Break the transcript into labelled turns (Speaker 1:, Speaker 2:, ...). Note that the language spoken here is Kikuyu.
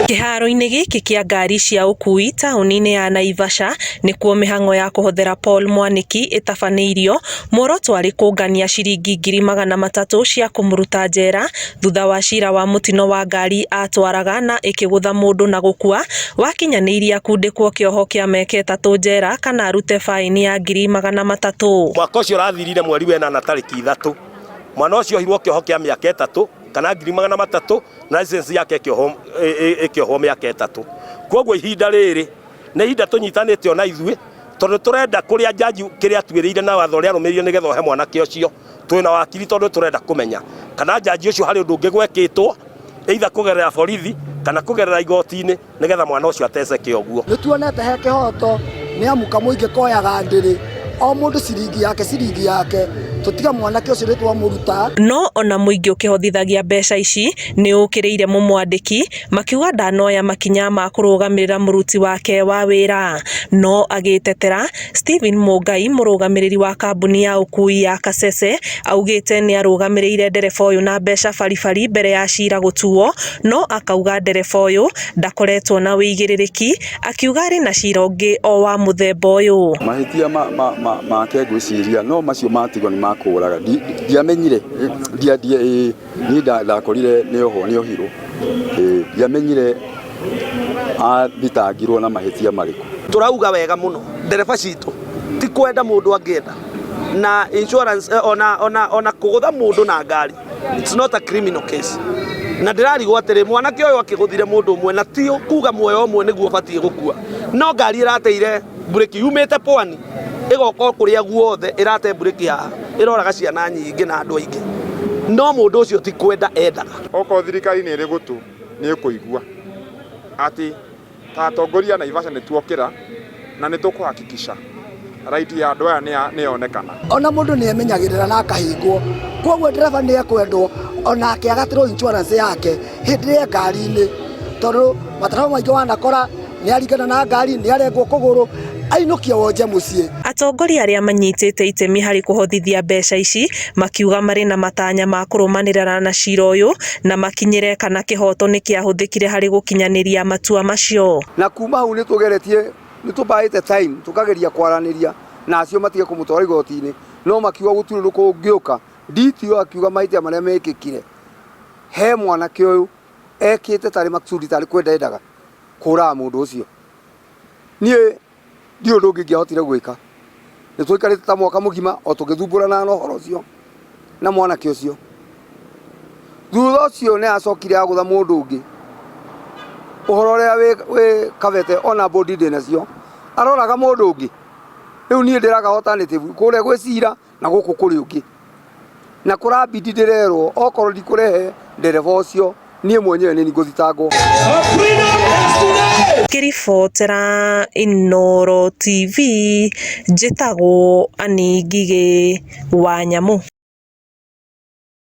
Speaker 1: Kĩharo-inĩ gĩkĩ kĩa ngari cia ũkuui taũni-inĩ ya Naivasha nĩkuo mĩhang'o ya kũhothera Paul Mwaniki ĩtabanĩirio, muoroto arĩ kũngania ciringi 300,000 cia kũmũruta njera thutha wa cira wa mũtino wa ngari atwaraga na ĩkĩgũtha mũndũ na gũkua wakinyanĩirie akundĩkwo kĩoho kĩa mĩaka 3 njera kana arute baĩni ya 300,000.
Speaker 2: Mwaka ũcio ũrathirire mweri wa ĩnana tarĩki 3 mwana ũcio ohirwo kĩoho kĩa mĩaka 3 kana 300,000 na license yake ĩkĩohwo mĩaka 3. Koguo ihinda rĩrĩ nĩ ihinda tũnyitanĩte ona ithuĩ tondũ tũrenda kũrĩa jaji kĩrĩa atuĩrĩire na watho ũrĩa arũmĩrĩire nĩgetha ohe mwanake ũcio. Twĩna wakiri tondũ tũrenda kũmenya kana jaji ũcio harĩ ũndũ ũngĩ gwekĩtwo either kũgerera borithi kana kũgerera igoti-inĩ nĩgetha mwana ũcio ateceke ũguo.
Speaker 3: Nĩ tuonete he kĩhoto nĩ amu kamũingĩ koyaga ndĩrĩ o mũndũ ciringi yake ciringi yake tũtige mwanake ũcio nĩ twamũruta.
Speaker 1: No ona mũingĩ ũkĩhothithagia mbeca ici nĩ ũkĩrĩire mũmwandĩki makiuga ndanoya makinya ma kũrũgamĩrĩra mũruti wake wa wĩra. No agĩtetera Stephen Mungai mũrũgamĩrĩri wa kambuni ya ũkuui ya Kasese augĩte nĩ arũgamĩrĩire ndereba ũyũ na mbeca baribari mbere ya cira gũtuo, no akauga ndereba ũyũ ndakoretwo na wĩigĩrĩrĩki, akiuga arĩ na cira ũngĩ o wa mũthemba ũyũ.
Speaker 4: Mahĩtia make ngwĩciria no macio matigwo nĩ makũraga ndiamenyire niĩ ndakorire nĩ ohwo nĩ ohirwo ndiamenyire athitangirwo na mahĩtia marĩkũ.
Speaker 5: Tũrauga wega mũno ndereba citũ ti kwenda mũndũ angĩenda na insurance ona kũgũtha mũndũ na ngari it's not a criminal case. Na ndĩrarigwo atĩrĩ mwanake ũyũ akĩgũthire mũndũ ũmwe na ti kuga muoyo ũmwe nĩguo ũbatiĩ gũkua, no ngari ĩrateire mburĩki yumĩte pwani ĩgoka kũrĩa guothe ĩrate mburĩki haha ĩroraga ciana nyingĩ na andũ aingĩ, no mũndũ ũcio ti kwenda endaga.
Speaker 6: Okorwo thirikari nĩ ĩrĩ gũtũ nĩ ĩkũigua atĩ ta atongoria a Naivasha nĩ tuokĩra na nĩ tũkũhakikisha right ya andũ aya nĩ yonekana.
Speaker 3: Ona mũndũ nĩ emenyagĩrĩra na akahĩngwo, koguo ndereba nĩ ekwendwo onake agatĩrwo insurance yake hĩndĩ ĩrĩa e ngari-inĩ, tondũ matereba maingĩ wanakora nĩ aringana na ngari nĩ arengwo kũgũrũ ainũkio wonje mũciĩ.
Speaker 1: Atongoria arĩa manyitĩte itemi harĩ kũhothithia mbeca ici makiuga marĩ na matanya ma kũrũmanĩrĩra na cira ũyũ na makinyĩre kana kĩhoto nĩ kĩahũthĩkire harĩ gũkinyanĩria matua macio.
Speaker 4: Na kuma hau nĩ tũgeretie nĩ tũbaĩte time tũkageria kwaranĩria na acio matige kũmũtwara igoti-inĩ no makiuga gũtirĩ ũndũ kũngĩũka. DTO akiuga mahĩtia marĩa mekĩkire he mwanake ũyũ ekĩte tarĩ makusudi tarĩ kwenda endaga kũraga mũndũ ũcio. Niĩ ndirĩ ũndũ ũngĩ ingĩahotire gwĩka. Nĩ twaikarĩte ta mwaka mũgima o tũgĩthumbũranaga na ũhoro ũcio na mwanake ũcio. Thutha ũcio nĩ acokire agũtha mũndũ ũngĩ. Ũhoro ũrĩa wĩ Kabete ona bodi ndĩ nacio, aroraga mũndũ ũngĩ. Rĩu niĩ ndĩraga alternative kũrĩa gwĩ cira na gũkũ kũrĩ ũngĩ. Na kũrabidi ndĩrerwo okorwo ndikũrehe ndereba ũcio niĩ mwenyewe nĩ niĩ ngũthitangwo.
Speaker 1: Ngĩribotera Inooro TV, njĩtagwo Annie Ngigĩ wa Nyamũ.